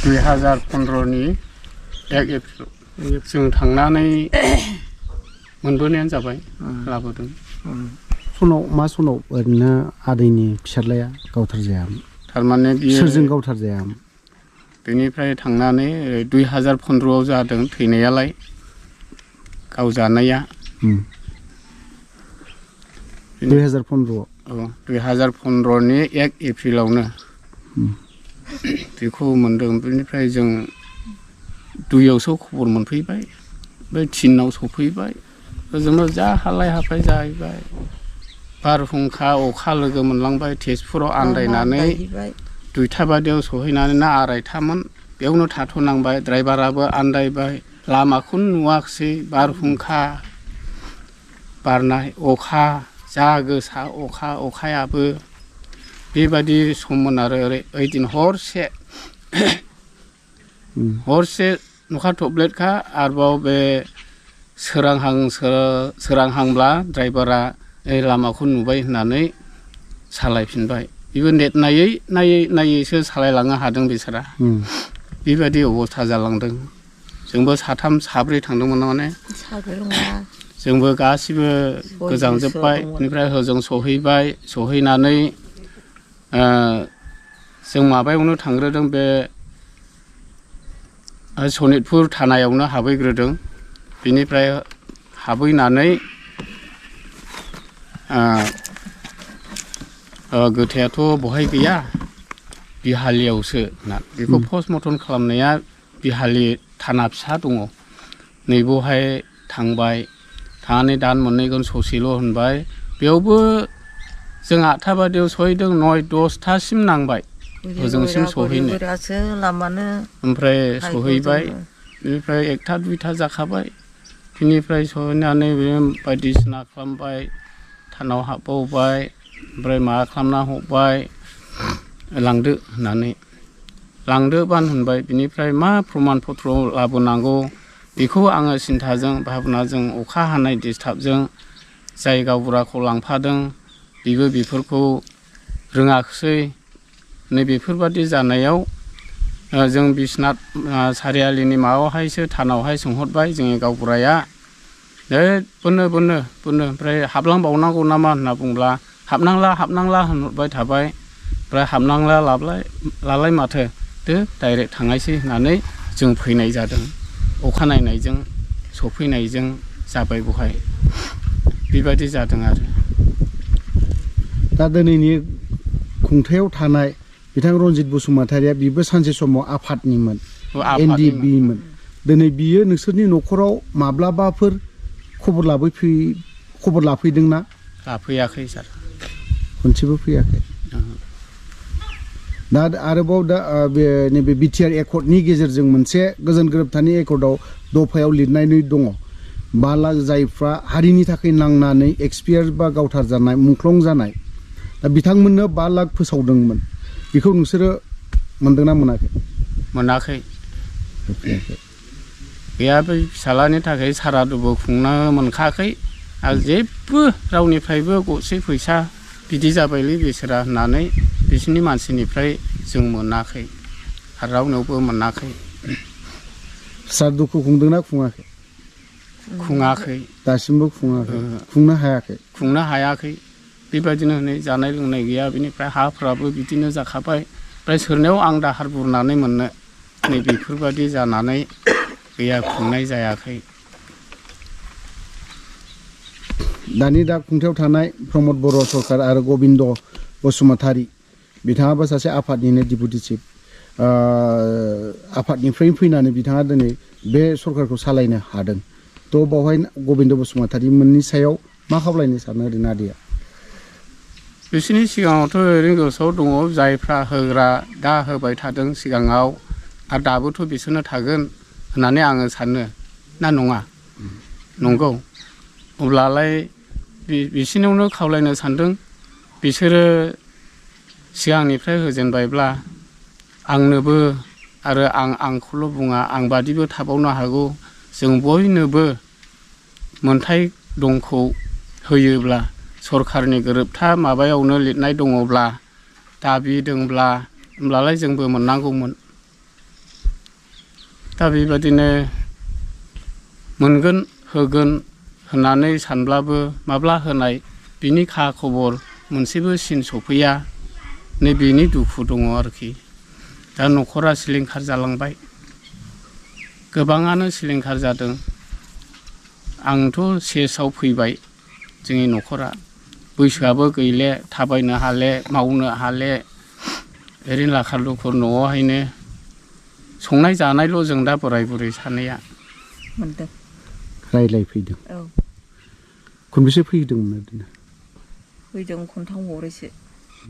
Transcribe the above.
2015 नि 1 एप्रिल जों थांनानै मोनबोनायानो जाबाय लाबोदों सनाव मा सनाव ओरैनो आदैनि फिसाज्लाया गावथार जायामोन थारमाने बियो सोरजों गावथार जायामोन बेनिफ्राय थांनानै 2015 आव जादों थैनायालाय गाव जानाया 2015 2015 नि 1 एप्रिलावनो बेखौ मोनदों बेनिफ्राय जों 2आवसो खबर मोनफैबाय बे 3आव सफैबाय ओजोंनो जा हालाय हाफाय जाहैबाय बारहुंखा अखा लोगो मोनलांबाय तेजपुराव आन्दायनानै 2टा बादियाव सहैनानै ना 2:30मोन बेयावनो थाथ'नांबाय ड्राइभाराबो आन्दायबाय लामाखौनो नुवाखिसै बारहुंखा बारनाय अखा जा गोसा अखायाबो बेबादि सममोन आरो ओइदिन हरसे नखा थब्लेटखा आरोबाव बे सोरांहांब्ला ड्राइभारा लामाखौ नुबाय होननानै सालायफिनबाय बेबो नेट नायैसो सालायलांनो हादों बिसोरा बेबायदि अबस्था जालांदों जोंबो 3 4 थांदोंमोन माने जोंबो गासिबो गोजांजोब्बाय बेनिफ्राय होजों सहैनानै जों माबायावनो थांग्रोदों बे सनितपुर थानायावनो हाबहैग्रोदों बिनिफ्राय हाबहैनानै गोथैयाथ' बहाय गैया बिहालियावसो ना बेखौ पस्टमर्टम खालामनाया बिहालि थाना फिसा दङ नैबेवहाय थांबाय थांनानै दान मोननैगोन ससेल' होनबाय बेयावबो जों 8टा बादियाव सहैदों 9-10टासिम नांबाय ओजोंसिम सहैनो ओमफ्राय सहैबाय बेनिफ्राय 1टा 2टा जाखाबाय बिनिफ्राय सहैनानै बायदिसिना खालामबाय थानाव हाबबावबाय ओमफ्राय माबा खालामना हरबाय लांदो होननानै लांदोबान होनबाय बिनिफ्राय मा प्रमान पत्र लाबोनांगौ बेखौ आङो सिन्थाजों भाबनाजों अखा हानाय डिस्टार्बजों जाय गावबुराखौ लांफादों बेबो बेफोरखौ रोङाखिसै नैबेफोरबादि जानायाव जों बिश्वनाथ सारियालिनि माबायावहायसो थानावहाय सोंहरबाय जोंनि गावबुराया बोनो ओमफ्राय हाबलांबावनांगौ नामा होनना बुंब्ला हाबनांला होनहरबाय थाबाय ओमफ्राय हाबनांला लालाय माथो डाइरेक्ट थांनायसै होननानै जों फैनाय जादों अखानायनायजों सफैनायजों जाबाय बहाय बेबायदि जादों आरो दा दिनैनि खुंथायाव थानाय बिथां रनजित बसुमतारिया बिबो सानसे समाव आफादनिमोन एनडिएफबिमोन दिनै बियो नोंसोरनि न'खराव माब्लाबाफोर खबर लाफैदोंना लाफैयाखै सार खनसेबो फैयाखै दा आरोबाव बे नैबे बिटिआर एकर्डनि गेजेरजों मोनसे गोजोन गोरोबथानि एकर्डआव दफायाव लिरनाय दङ बाला जायफ्रा हारिनि थाखाय नांनानै एक्सपायार बा गावथार जानाय मुंख्लं जानाय दा बिथांमोननो 5 लाख फोसावदोंमोन बेखौ नोंसोरो मोनदोंना मोनाखै गैया बै फिसालानि थाखाय सारादुबो खुंनो मोनखायाखै आरो जेबो रावनिफ्रायबो गरसे फैसा बिदि जाबायलै बिसोरा होननानै बिसोरनि मानसिनिफ्राय जों मोनाखै आरो रावनावबो मोनाखै सारादुखौ खुंदोंना खुङाखै दासिमबो खुंनो हायाखै बेबायदिनो हनै जानाय लोंनाय गैया बेनिफ्राय हाफ्राबो बिदिनो जाखाबाय ओमफ्राय सोरनियाव आं दाहार बुरनानै मोननो नै बेफोरबायदि जानानै गैया खुंनाय जायाखै दानि दा खुंथायाव थानाय प्रमद बर' सरकार आरो गबिन्द बसुमतारि बिथाङाबो सासे आफादनिनो डेपुटि चिफ आफादनिफ्राय फैनानै बिथाङा दिनै बे सरकारखौ सालायनो हादों थ' बावहाय गबिन्द बसुमतारि मोननि सायाव मा खावलायनो सानो ओरैनो आदैया बिसोरनि सिगाङावथ' ओरैनो गोसोआव दङ जायफ्रा होग्रा दा होबाय थादों सिगाङाव आरो दाबोथ' बिसोरनो थागोन होननानै आङो सानो ना नङा नंगौ अब्लालाय बिसोरनावनो खावलायनो सानदों बिसोरो सिगांनिफ्राय होजेनबायब्ला आंनोबो आरो आंखौल' बुङा आं बादिबो थाबावनो हागौ जों बयनोबो मोनथाय दंखौ होयोब्ला सरकारनि गोरोबथा माबायावनो लिरनाय दङब्ला दाबि दंब्ला होमब्लालाय जोंबो मोननांगौमोन दा बेबादिनो मोनगोन होगोन होननानै सानब्लाबो माब्ला होनाय बिनि खा खबर मोनसेबो सिन सफैया नै बेनि दुखु दङ आरोखि दा न'खरा सिलिंखार जालांबाय गोबाङानो सिलिंखार जादों आंथ' सेसाव फैबाय जोंनि न'खरा बैसोआबो गैले थाबायनो हाले मावनो हाले ओरैनो लाखार लुखुर न'आवहायनो संनाय जानायल' जों दा बोराय बुरै सानैया मोनदों रायज्लायफैदों औ खनबेसे फैदोंमोन ओरैनो फैदों खनथाम हरैसो